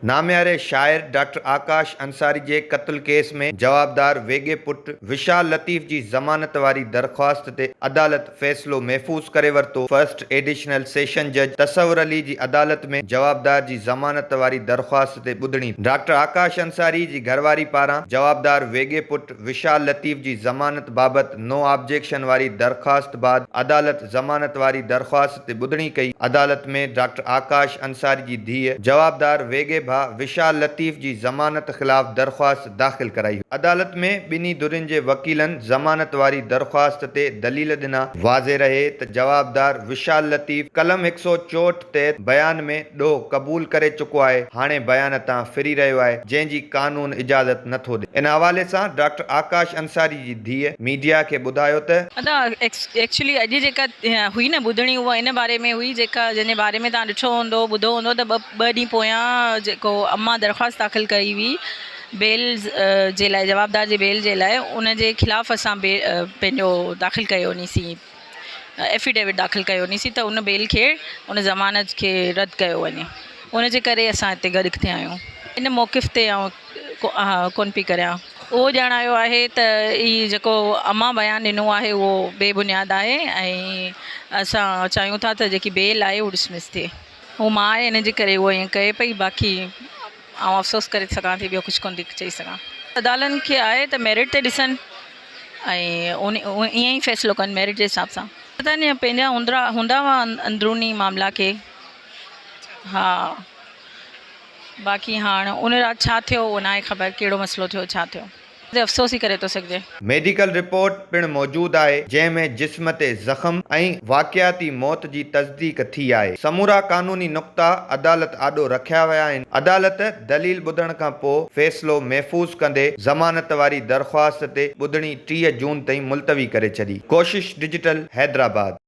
نامياري شاعر ڊاڪٽر آڪاش انصاري جي قتل ڪيس ۾ جوابدار ويڳي پٽ وشال لطيف جي ضمانت واري درخواست تي عدالت فيصلو محفوظ ڪري ورتو. فرسٽ ايڊيشنل سيشن جج تصور علي جي عدالت ۾ جوابدار جي ضمانت واري درخواست تي ٻڌڻي ڊاڪٽر آڪاش انصاري جي گهرواري پاران جوابدار ويڳي پٽ وشال لطيف جي ضمانت بابت نو آبجيڪشن واري درخواست بعد عدالت ضمانت واري درخواست تي ٻڌڻي ڪئي. عدالت ۾ ڊاڪٽر آڪاش انصاري جي ڌيء جوابدار ويڳي ڀاء وشال لطيف جي ضمانت خلاف درخواست داخل ڪرائي هئي. عدالت ۾ ٻنهي ڌرين جي وڪيلن ضمانت واري درخواست تي دليل ڏنا. واضح رهي ته جوابدار وشال لطيف قلم 164 تحت بيان ۾ ڏوهه قبول ڪري چڪو آهي، هاڻي بيان تان ڦري رهيو آهي، جنهن جي قانون اجازت نه ٿو ڏي. ان حوالي سان ڊاڪٽر آڪاش انصاري جي ڌيء ميڊيا کي ٻڌايو ته. ادا ايڪچولي اڄ جيڪا هئي نه ٻڌڻي اها ان باري ۾ هئي جيڪا جنهن جي باري ۾ توهان ڏٺو هوندو ٻڌو هوندو ته ٻه ڏينهن پويان جيڪو امان درخواست داخل ڪئي هئي بيل جي لاء جوابدار جي بيل جي لاء ان جي خلاف اسان پنهنجو داخل ڪيونيسين. ايفيڊيوٽ داخل ڪيونيسين ته ان بيل کي ان ضمانت کي رد ڪيو وڃي ان جي ڪري اسان هتي گڏ ٿيا آهيون ان موقف تي آئون ڪونه پئي ڪريان اهو ڄاڻايو آهي ته هي جيڪو امان بيان ڏنو آهي اهو بي بنياد آهي ۽ اسان چاهيون ٿا ته جيڪي بيل آهي اهو ڊسمس ٿئي هو ماء آهي ان جي ڪري اهو ائين ڪئي پئي باقي آئون افسوس ڪري سگهان ٿي ٻيو ڪجهه ڪونه ٿي چئي سگهان عدالتن کي آهي ته ميرٽ تي ڏسن ۽ ائين ئي فيصلو ڪن ميرٽ جي حساب سان. پتا ني پنهنجا هوندرا هوندا هئا اندروني معاملا کي ها باقي هاڻ ان رات ڇا ٿيو اهو ناهي خبر ڪهڙو مسئلو ٿيو ڇا ٿيو تي افسوس ئي ڪري ٿو سگهجي. ميڊيڪل رپورٽ پڻ موجود آهي جنهن ۾ جسم تي زخم ۽ واقعاتي موت جي تصديق ٿي آهي. سمورا قانوني نقطا عدالت آڏو رکيا ويا آهن. عدالت دليل ٻڌڻ کان پوء فيصلو محفوظ ڪندي ضمانت واري درخواست تي ٻڌڻي 30 جون تائين ملتوي ڪري ڇڏي. ڪوشش ڊجيٽل، حيدرآباد.